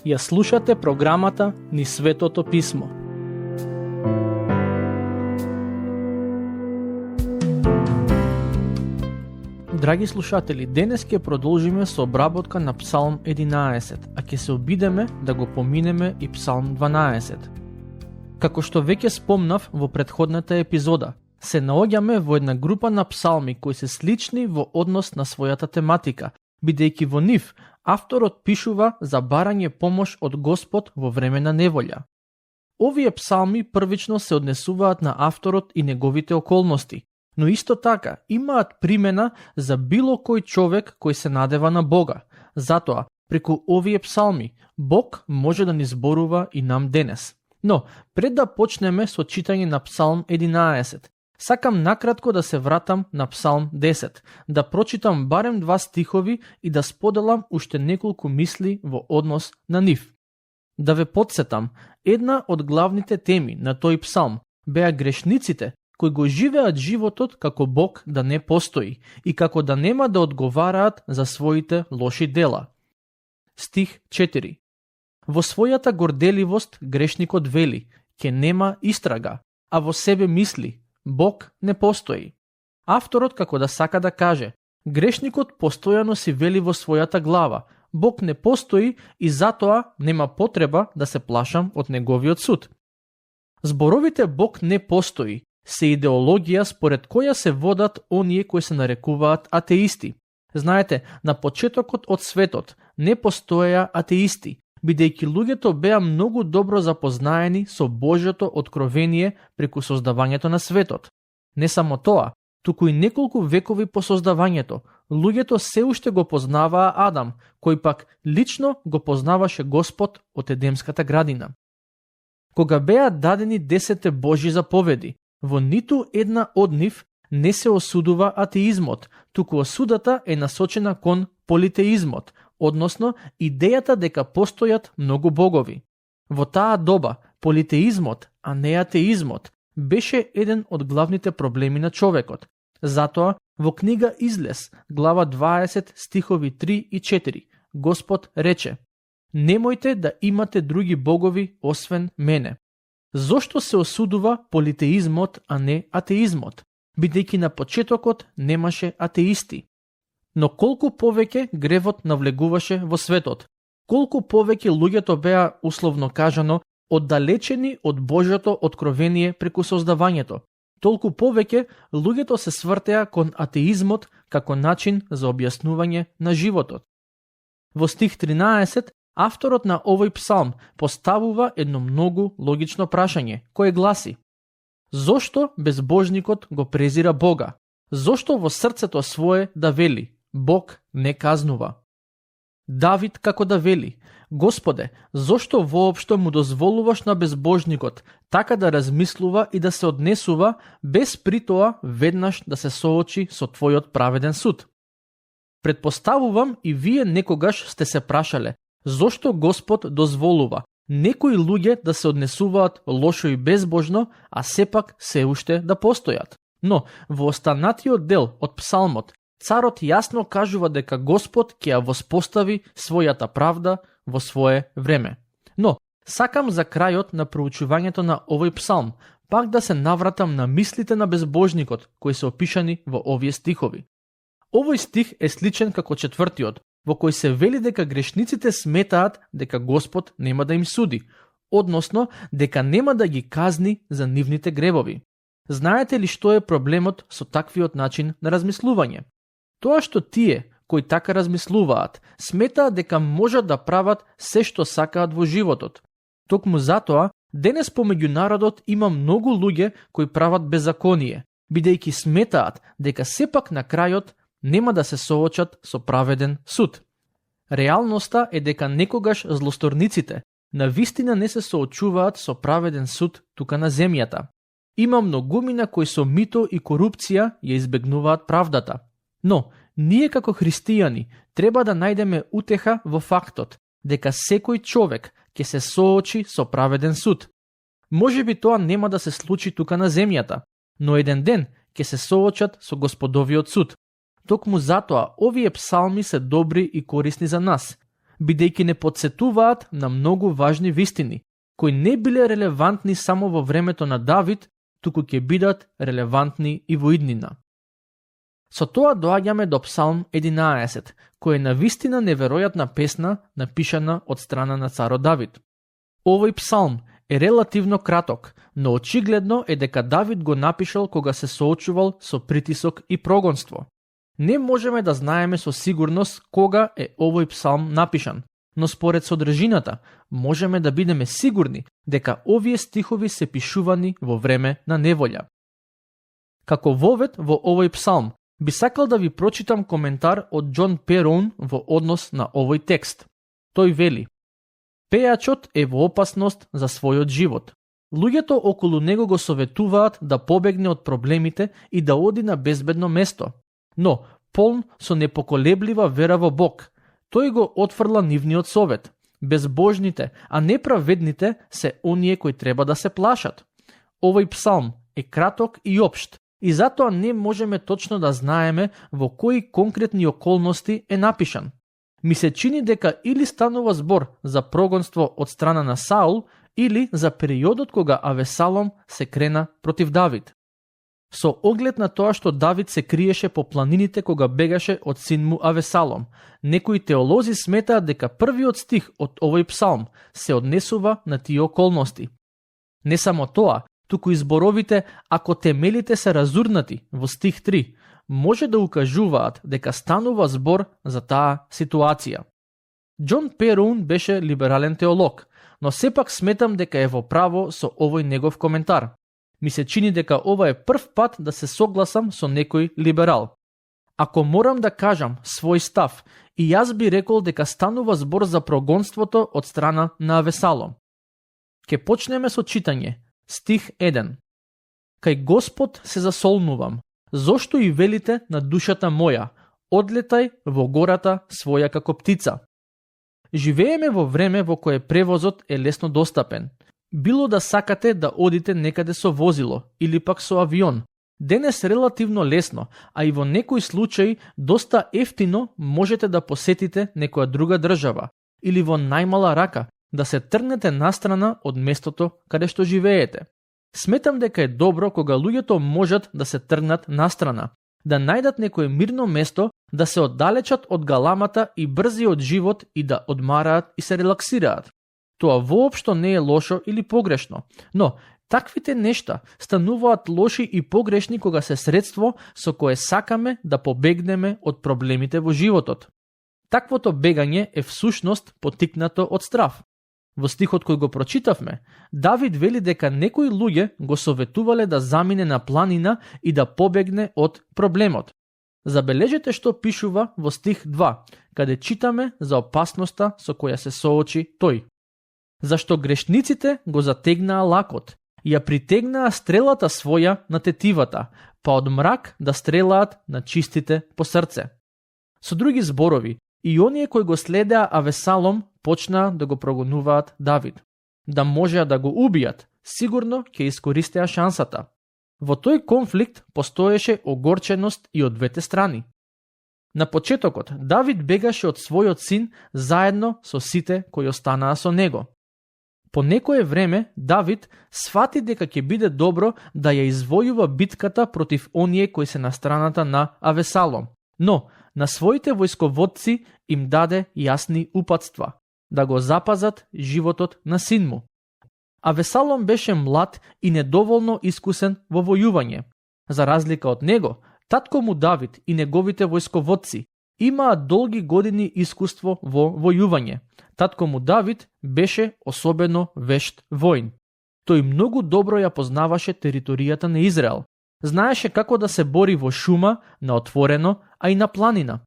Ја слушате програмата Низ Светото Писмо. Драги слушатели, денес ќе продолжиме со обработка на Псалм 11, а ќе се обидеме да го поминеме и Псалм 12. Како што веќе спомнав во претходната епизода, се наоѓаме во една група на псалми кои се слични во однос на својата тематика, бидејќи во нив авторот пишува за барање помош од Господ во време на неволја. Овие псалми првично се однесуваат на авторот и неговите околности, но исто така имаат примена за било кој човек кој се надева на Бога. Затоа, преку овие псалми, Бог може да ни зборува и нам денес. Но, пред да почнеме со читање на Псалм 11, сакам накратко да се вратам на Псалм 10, да прочитам барем 2 стихови и да споделам уште неколку мисли во однос на нив. Да ве потсетам, една од главните теми на тој псалм беа грешниците кои го живеат животот како Бог да не постои и како да нема да одговараат за своите лоши дела. Стих 4. Во својата горделивост грешникот вели, ќе нема истрага, а во себе мисли, Бог не постои. Авторот како да сака да каже, грешникот постојано си вели во својата глава, Бог не постои и затоа нема потреба да се плашам од неговиот суд. Зборовите Бог не постои се идеологија според која се водат оние кои се нарекуваат атеисти. Знаете, на почетокот од светот не постоеа атеисти, бидејќи луѓето беа многу добро запознаени со Божјото откровение преку создавањето на светот. Не само тоа, туку и неколку векови по создавањето, луѓето се уште го познаваа Адам, кој пак лично го познаваше Господ од Едемската градина. Кога беа дадени 10 Божји заповеди, во ниту една од нив не се осудува атеизмот, туку осудата е насочена кон политеизмот, односно идејата дека постојат многу богови. Во таа доба, политеизмот, а не атеизмот, беше еден од главните проблеми на човекот. Затоа, во книга Излез, глава 20, стихови 3 и 4, Господ рече: немојте да имате други богови освен мене. Зошто се осудува политеизмот, а не атеизмот? Бидејќи на почетокот немаше атеисти. Но колку повеќе гревот навлегуваше во светот, колку повеќе луѓето беа, условно кажано, оддалечени од Божјото откровение преку создавањето, толку повеќе луѓето се свртеа кон атеизмот како начин за објаснување на животот. Во стих 13, авторот на овој псалм поставува едно многу логично прашање, кое гласи: зошто безбожникот го презира Бога? Зошто во срцето свое да вели: Бог не казнува? Давид како да вели: Господе, зошто воопшто му дозволуваш на безбожникот така да размислува и да се однесува, без притоа веднаш да се соочи со твојот праведен суд? Предпоставувам и вие некогаш сте се прашале, зошто Господ дозволува некои луѓе да се однесуваат лошо и безбожно, а сепак се уште да постојат. Но во останатиот дел од псалмот, царот јасно кажува дека Господ ќе ја воспостави својата правда во свое време. Но, сакам за крајот на проучувањето на овој псалм, пак да се навратам на мислите на безбожникот, кои се опишани во овие стихови. Овој стих е сличен како четвртиот, во кој се вели дека грешниците сметаат дека Господ нема да им суди, односно дека нема да ги казни за нивните гревови. Знаете ли што е проблемот со таквиот начин на размислување? Тоа што тие, кои така размислуваат, сметаат дека можат да прават се што сакаат во животот. Токму затоа, денес помеѓу народот има многу луѓе кои прават беззаконие, бидејќи сметаат дека сепак на крајот нема да се соочат со праведен суд. Реалноста е дека некогаш злосторниците навистина не се соочуваат со праведен суд тука на земјата. Има многумина кои со мито и корупција ја избегнуваат правдата. Но, ние како христијани треба да најдеме утеха во фактот дека секој човек ќе се соочи со праведен суд. Можеби тоа нема да се случи тука на земјата, но еден ден ќе се соочат со Господовиот суд. Токму затоа овие псалми се добри и корисни за нас, бидејќи не подсетуваат на многу важни вистини, кои не биле релевантни само во времето на Давид, туку ќе бидат релевантни и во иднина. Со тоа доаѓаме до Псалм 11, кој е навистина неверојатна песна напишана од страна на царот Давид. Овој псалм е релативно краток, но очигледно е дека Давид го напишал кога се соочувал со притисок и прогонство. Не можеме да знаеме со сигурност кога е овој псалм напишан, но според содржината можеме да бидеме сигурни дека овие стихови се пишувани во време на неволја. Како вовед во овој псалм, би сакал да ви прочитам коментар од Џон Пероун во однос на овој текст. Тој вели: Пејачот е во опасност за својот живот. Луѓето околу него го советуваат да побегне од проблемите и да оди на безбедно место. Но, полн со непоколеблива вера во Бог, тој го отфрла нивниот совет. Безбожните, а неправедните се оние кои треба да се плашат. Овој псалм е краток и општ, и затоа не можеме точно да знаеме во кои конкретни околности е напишан. Ми се чини дека или станува збор за прогонство од страна на Саул, или за периодот кога Авесалом се крена против Давид. Со оглед на тоа што Давид се криеше по планините кога бегаше од син му Авесалом, некои теолози сметаат дека првиот стих од овој псалм се однесува на тие околности. Не само тоа, туку и зборовите «ако темелите се разурнати» во стих 3, може да укажуваат дека станува збор за таа ситуација. Џон Пероун беше либерален теолог, но сепак сметам дека е во право со овој негов коментар. Ми се чини дека ова е прв пат да се согласам со некој либерал. Ако морам да кажам свој став, и јас би рекол дека станува збор за прогонството од страна на Авесалом. Ке почнеме со читање. Стих 1. Кај Господ се засолнувам, зошто и велите на душата моја, одлетај во гората своја како птица. Живееме во време во кое превозот е лесно достапен. Било да сакате да одите некаде со возило или пак со авион, денес релативно лесно, а и во некој случај доста ефтино можете да посетите некоја друга држава или во најмала рака да се тргнете настрана од местото каде што живеете. Сметам дека е добро кога луѓето можат да се тргнат настрана, да најдат некое мирно место, да се оддалечат од галамата и брзиот живот и да одмараат и се релаксираат. Тоа воопшто не е лошо или погрешно, но таквите нешта стануваат лоши и погрешни кога се средство со кое сакаме да побегнеме од проблемите во животот. Таквото бегање е всушност поттикнато од страв. Во стихот кој го прочитавме, Давид вели дека некои луѓе го советувале да замине на планина и да побегне од проблемот. Забележете што пишува во стих 2, каде читаме за опасноста со која се соочи тој. Зашто грешниците го затегнаа лакот, ја притегнаа стрелата своја на тетивата, па од мрак да стрелаат на чистите по срце. Со други зборови, и оние кои го следеа Авесалом почнаа да го прогонуваат Давид. Да можеа да го убијат, сигурно ќе искористеа шансата. Во тој конфликт постоеше огорченост и од двете страни. На почетокот, Давид бегаше од својот син заедно со сите кои останаа со него. По некое време, Давид сфати дека ќе биде добро да ја извојува битката против оние кои се на страната на Авесалом, но на своите војсководци им даде јасни упатства да го запазат животот на син му. Авесалом беше млад и недоволно искусен во војување. За разлика од него, татко му Давид и неговите војсководци имаат долги години искуство во војување. Татко му Давид беше особено вешт воин. Тој многу добро ја познаваше територијата на Израел. Знаеше како да се бори во шума, на отворено, а и на планина.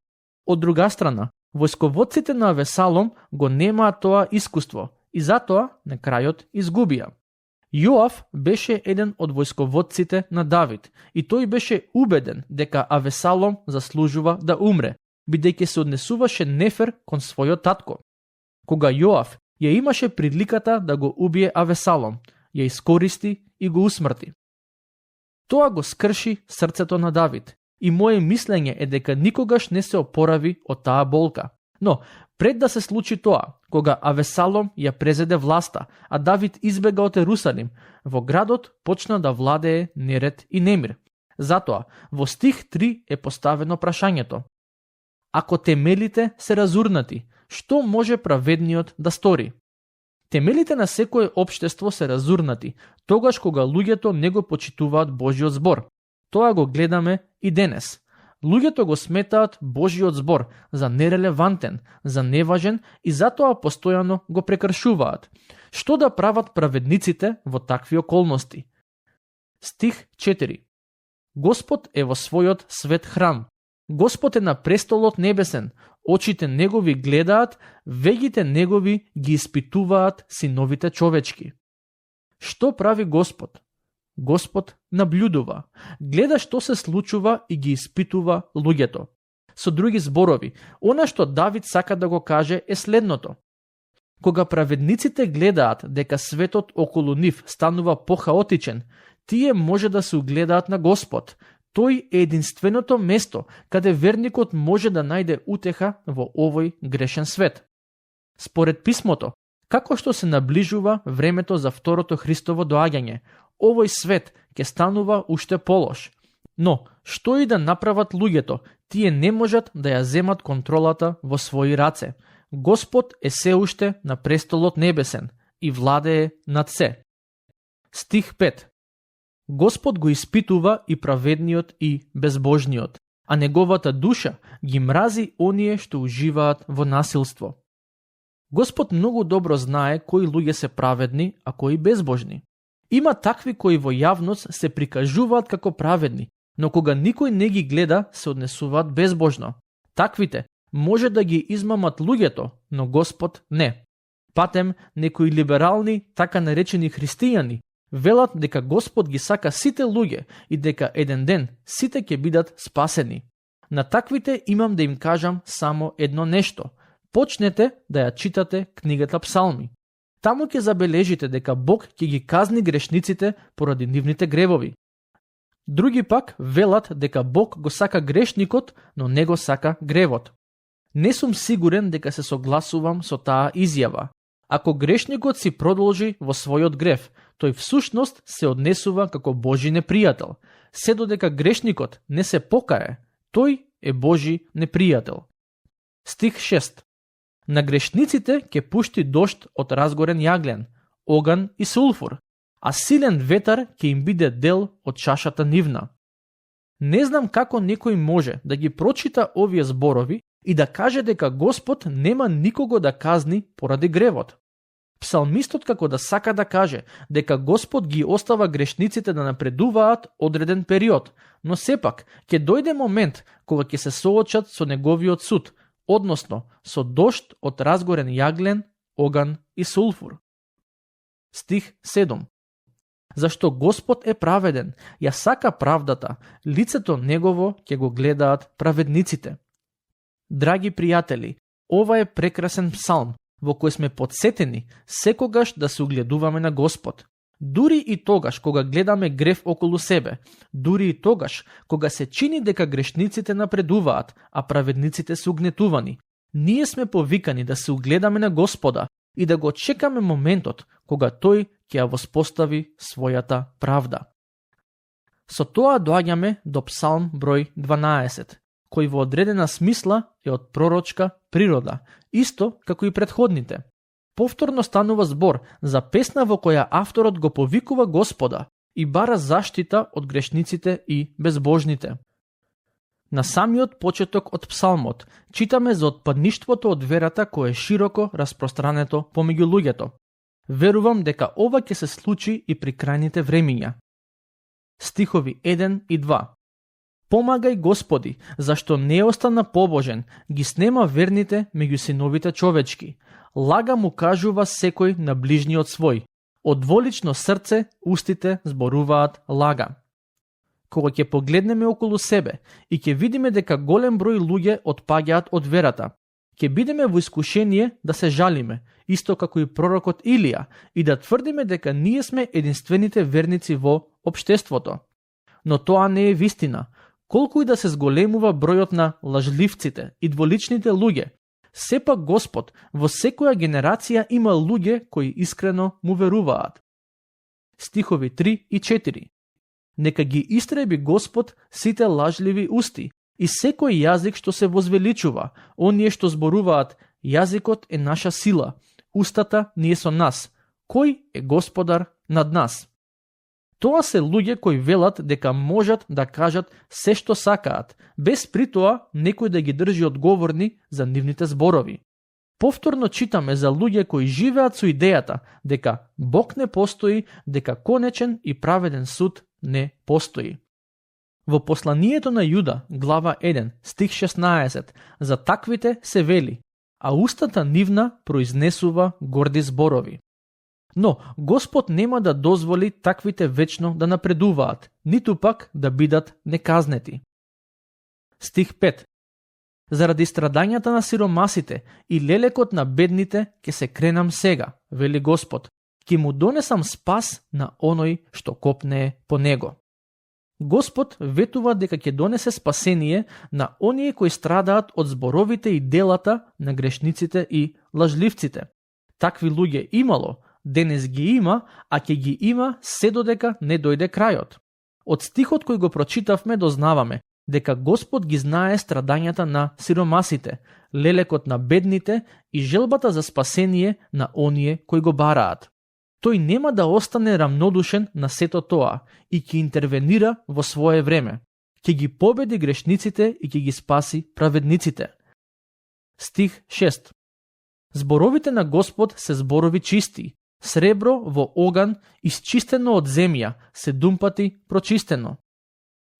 Од друга страна, војсководците на Авесалом го немаат тоа искуство и затоа на крајот изгубија. Јоав беше еден од војсководците на Давид и тој беше убеден дека Авесалом заслужува да умре, бидејќи се однесуваше нефер кон својот татко. Кога Јоав ја имаше приликата да го убие Авесалом, ја искористи и го усмрти. Тоа го скрши срцето на Давид и мое мислење е дека никогаш не се опорави од таа болка. Но, пред да се случи тоа, кога Авесалом ја презеде власта, а Давид избега од Ерусалим, во градот почна да владее неред и немир. Затоа, во стих 3 е поставено прашањето: ако темелите се разурнати, што може праведниот да стори? Темелите на секое општество се разурнати, тогаш кога луѓето не го почитуваат Божиот збор. Тоа го гледаме и денес. Луѓето го сметаат Божиот збор за нерелевантен, за неважен и затоа постојано го прекршуваат. Што да прават праведниците во такви околности? Стих 4. Господ е во својот свет храм. Господ е на престолот небесен. Очите негови гледаат, вегите негови ги испитуваат синовите човечки. Што прави Господ? Господ наблюдува, гледа што се случува и ги испитува луѓето. Со други зборови, она што Давид сака да го каже е следното: кога праведниците гледаат дека светот околу нив станува похаотичен, тие може да се угледаат на Господ. Тој е единственото место каде верникот може да најде утеха во овој грешен свет. Според писмото, како што се наближува времето за второто Христово доаѓање, овој свет ќе станува уште полош. Но, што и да направат луѓето, тие не можат да ја земат контролата во своји раце. Господ е се уште на престолот небесен и владее над се. Стих 5. Господ го испитува и праведниот и безбожниот, а неговата душа ги мрази оние што уживаат во насилство. Господ многу добро знае кои луѓе се праведни, а кои безбожни. Има такви кои во јавност се прикажуваат како праведни, но кога никој не ги гледа, се однесуваат безбожно. Таквите може да ги измамат луѓето, но Господ не. Патем, некои либерални, така наречени христијани, велат дека Господ ги сака сите луѓе и дека еден ден сите ќе бидат спасени. На таквите имам да им кажам само едно нешто. Почнете да ја читате книгата Псалми. Таму ќе забележите дека Бог ќе ги казни грешниците поради нивните гревови. Други пак велат дека Бог го сака грешникот, но не го сака гревот. Не сум сигурен дека се согласувам со таа изјава. Ако грешникот си продолжи во својот грев, тој всушност се однесува како Божи непријател. Се додека грешникот не се покае, тој е Божи непријател. Стих 6. На грешниците ќе пушти дожд од разгорен јаглен, оган и сулфур, а силен ветар ќе им биде дел од чашата нивна. Не знам како некој може да ги прочита овие зборови и да каже дека Господ нема никого да казни поради гревот. Псалмистот како да сака да каже дека Господ ги остава грешниците да напредуваат одреден период, но сепак ќе дојде момент кога ќе се соочат со неговиот суд, односно со дожд од разгорен јаглен, оган и сулфур. Стих 7. Зашто Господ е праведен, ја сака правдата, лицето негово ќе го гледаат праведниците. Драги пријатели, ова е прекрасен псалм, во кој сме подсетени секогаш да се угледуваме на Господ. Дури и тогаш кога гледаме грев околу себе, дури и тогаш кога се чини дека грешниците напредуваат, а праведниците се угнетувани, ние сме повикани да се угледаме на Господа и да го чекаме моментот кога тој ќе ја воспостави својата правда. Со тоа доаѓаме до Псалм број 12, кој во одредена смисла е од пророчка природа, исто како и претходните. Повторно станува збор за песна во која авторот го повикува Господа и бара заштита од грешниците и безбожните. На самиот почеток од псалмот читаме за отпадништвото од верата кое е широко распространето помеѓу луѓето. Верувам дека ова ќе се случи и при крајните времиња. Стихови 1 и 2. Помагај Господи, зашто не остана побожен, ги снема верните меѓу синовите човечки. Лага му кажува секој на ближниот свој. Од дволично срце устите зборуваат лага. Кога ќе погледнеме околу себе и ќе видиме дека голем број луѓе отпаѓаат од верата, ќе бидеме во искушение да се жалиме, исто како и пророкот Илија, и да тврдиме дека ние сме единствените верници во општеството. Но тоа не е вистина. Колку и да се зголемува бројот на лажливците и дволичните луѓе, сепак Господ во секоја генерација има луѓе кои искрено му веруваат. Стихови 3 и 4. Нека ги истреби Господ сите лажливи усти и секој јазик што се возвеличува, оние што зборуваат, јазикот е наша сила, устата ни е со нас, кој е Господар над нас. Тоа се луѓе кои велат дека можат да кажат се што сакаат, без при тоа некој да ги држи одговорни за нивните зборови. Повторно читаме за луѓе кои живеат со идејата дека Бог не постои, дека конечен и праведен суд не постои. Во посланието на Јуда, глава 1, стих 16, за таквите се вели, а устата нивна произнесува горди зборови. Но Господ нема да дозволи таквите вечно да напредуваат, ниту пак да бидат неказнети. Стих 5. Заради страдањата на сиромасите и лелекот на бедните ќе се кренам сега, вели Господ, ќе му донесам спас на оној што копнее по него. Господ ветува дека ќе донесе спасение на оние кои страдаат од зборовите и делата на грешниците и лажливците. Такви луѓе имало, денес ги има, а ќе ги има се додека не дојде крајот. Од стихот кој го прочитавме дознаваме дека Господ ги знае страдањата на сиромасите, лелекот на бедните и желбата за спасение на оние кои го бараат. Тој нема да остане рамнодушен на сето тоа и ќе интервенира во свое време. Ќе ги победи грешниците и ќе ги спаси праведниците. Стих 6. Зборовите на Господ се зборови чисти, сребро во оган, исчистено од земја, 7 пати прочистено.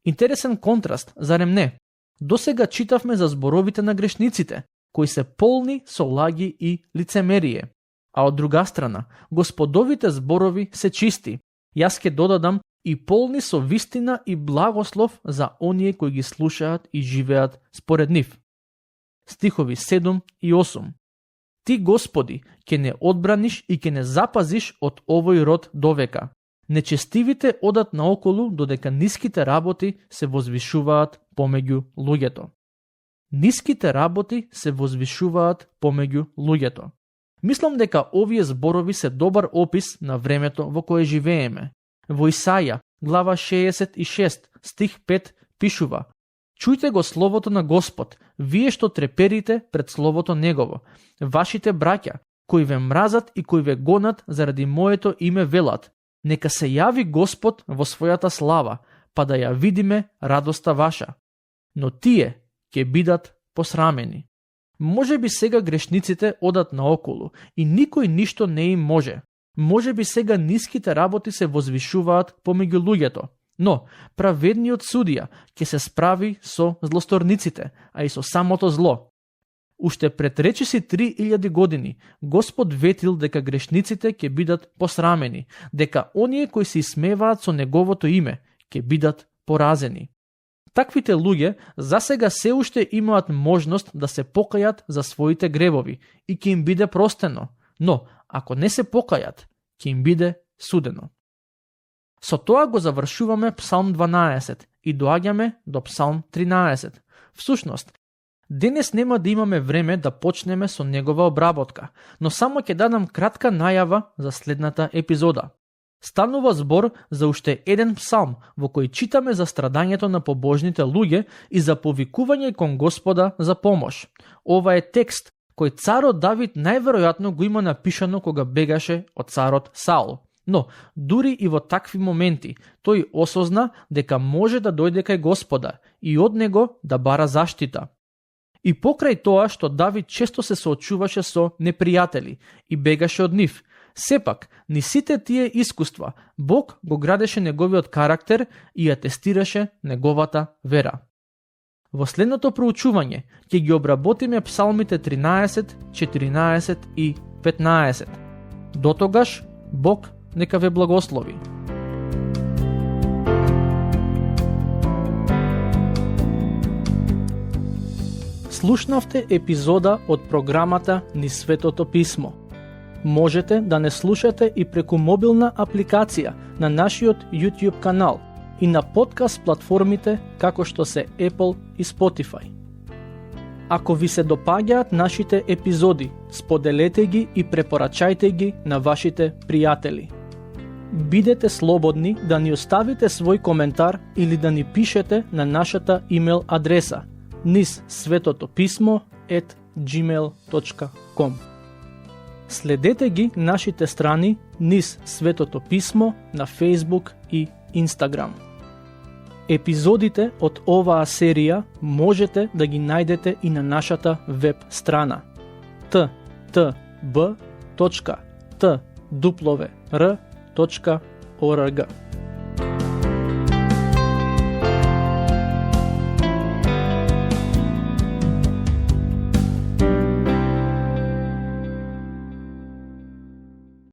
Интересен контраст, зарем не? Досега читавме за зборовите на грешниците, кои се полни со лаги и лицемерие. А од друга страна, Господовите зборови се чисти. Јас ќе додадам и полни со вистина и благослов за оние кои ги слушаат и живеат според нив. Стихови 7 и 8. Ти, Господи, ќе не одбраниш и ќе не запазиш од овој род довека. Нечестивите одат наоколу додека ниските работи се возвишуваат помеѓу луѓето. Ниските работи се возвишуваат помеѓу луѓето. Мислам дека овие зборови се добар опис на времето во кое живееме. Во Исаја, глава 66, стих 5, пишува: Чујте го словото на Господ, вие што треперите пред словото Негово. Вашите браќа, кои ве мразат и кои ве гонат заради моето име велат: Нека се јави Господ во својата слава, па да ја видиме радоста ваша. Но тие ќе бидат посрамени. Може би сега грешниците одат наоколу и никој ништо не им може. Може би сега ниските работи се возвишуваат помеѓу луѓето, но праведниот судија ќе се справи со злосторниците, а и со самото зло. Уште пред речиси 3000 години Господ ветил дека грешниците ќе бидат посрамени, дека оние кои се исмеваат со Неговото име ќе бидат поразени. Таквите луѓе засега се уште имаат можност да се покајат за своите гревови и ќе им биде простено, но ако не се покајат, ќе им биде судено. Со тоа го завршуваме Псалм 12 и доаѓаме до Псалм 13. Всушност, денес нема да имаме време да почнеме со негова обработка, но само ќе дадам кратка најава за следната епизода. Станува збор за уште еден псалм во кој читаме за страдањето на побожните луѓе и за повикување кон Господа за помош. Ова е текст кој царот Давид најверојатно го има напишано кога бегаше од царот Саул. Но, дури и во такви моменти, тој осозна дека може да дојде кај Господа и од него да бара заштита. И покрај тоа што Давид често се соочуваше со непријатели и бегаше од нив, сепак, ни сите тие искуства, Бог го градеше неговиот карактер и ја тестираше неговата вера. Во следното проучување ќе ги обработиме псалмите 13, 14 и 15. Дотогаш, Бог нека ве благослови. Слушнавте епизода од програмата Низ Светото Писмо. Можете да не слушате и преку мобилна апликација на нашиот YouTube канал и на подкаст платформите како што се Apple и Spotify. Ако ви се допаѓаат нашите епизоди, споделете ги и препорачајте ги на вашите пријатели. Бидете слободни да ни оставите свој коментар или да ни пишете на нашата имейл адреса nizsvetotopисmo@gmail.com. Следете ги нашите страни Низ Светото писмо на Facebook и Instagram. Епизодите од оваа серија можете да ги најдете и на нашата веб страна ttb.twr.org.